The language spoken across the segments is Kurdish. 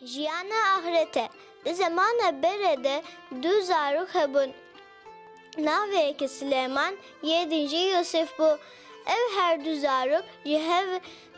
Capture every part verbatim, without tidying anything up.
Jiyana axirete. Di zemana berê de du zarok hebûn. Navê yekê Silêman, yê din jî Yûsif bû. Ew her du zarok ji hev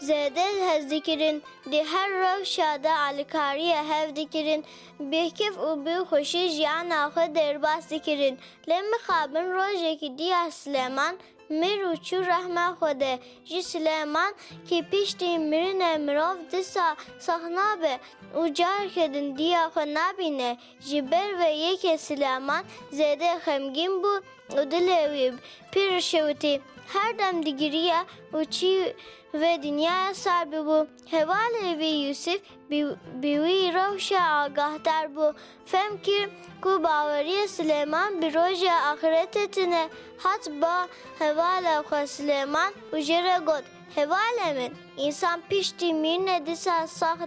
zêde hez dikirin. Di her rewşa de alîkariya hev dikirin. Bi kêf û bi xweşî jiyana xwe derbas dikirin. Lê mixabin rojekî diya Silêman mir û çû rehma Xwedê. Ji Silêman kî piştî mirinê mirov dîsa sax nabe û careke din diya xwe nabîne. Ji ber vê yekê Silêman zêde xemgîn bû û dilê wî pir şewitî. Her dem digiriya û çî vê dinyaya sar bibû. Hevalê wî Yûsif bi, bi wî rewşa agahdar bû. Fem kir ku baweriyê Silêman bi roja axirete tune. Hat ba hevala xwe Silêman û jê re got, Hevalê min, însan piştî mîrine dîsa sax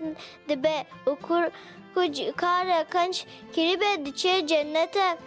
dibe û kur, ku c-, kare qenc kiribe diçe cennete.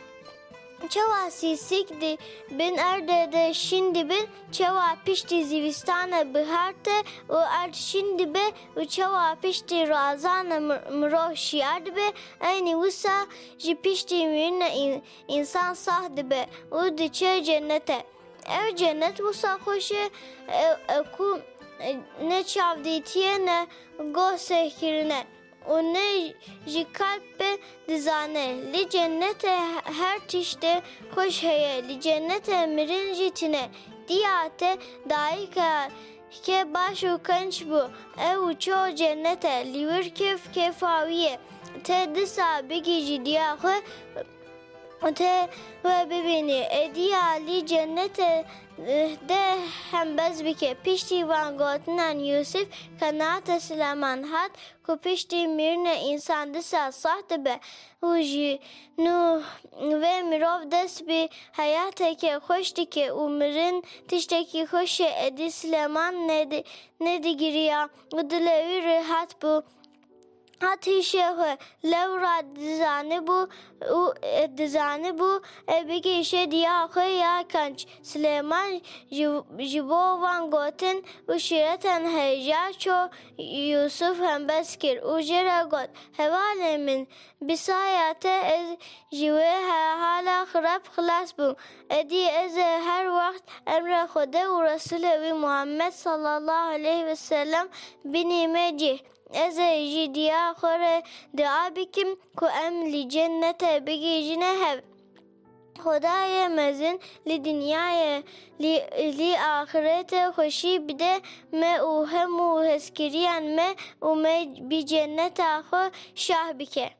Çawa sîsik di bin erdê de şîn dibin, çawa piştî zivîstana bihar te û erd şîn dibe û çawa piştî razana mir-, mirov şiyar dibe, eynî wisa jî piştî mirina în-, însan sah dibe û diçe cennete. Ew cennet wisa xweş e, e, e, ku, e, ne çavdîtiyê ne goh sehkirine û ne ji kalb pê dizane. Li cennetê her tiştê xweş heye. Li cennetê mirin jî tine. Diya te dayika ke baş û qenc bû. Ew û ço cennete. Li wir kêf kêfa wî ye. Te disa bigihîjî diya xwe û te we bibînî. Êdî ya li cennetê, eh, de hembez bike. Piştî van gotinan Yûsif qenaetê Silêman hat ku piştî mirine însan dîsa sah dibe û ji nû vê mirov dest bi heyateke xweş dike û mirin tiştekî xweş e. Êdî Silêman nedi-, nedigiriya û dilê wî rihet bû. Hat hişê xwe, lewra dizanibû û, e, dizanibû, e, bigihîşe diya xwe ya qenc. Silêman ji, ji bo van gotin û şîretên heja ço Yûsif hembez kir û jê re got, Hevalê min, bi saya te ez ji wê he-, hala xirab xilas bûm. Êdî ez ê her wext emrê Xwedê û Resûlê wî Muhammed sallallahu aleyhi ve sellem binîme cih. Ez ê ji diya xwe re dua bikim ku em li cennetê bigihîjine hev. Xwedayê mezin li dinyayê, li, li axirete xweşî bide me û hemû hezkiriyan me û me bi cenneta xwe şah bike.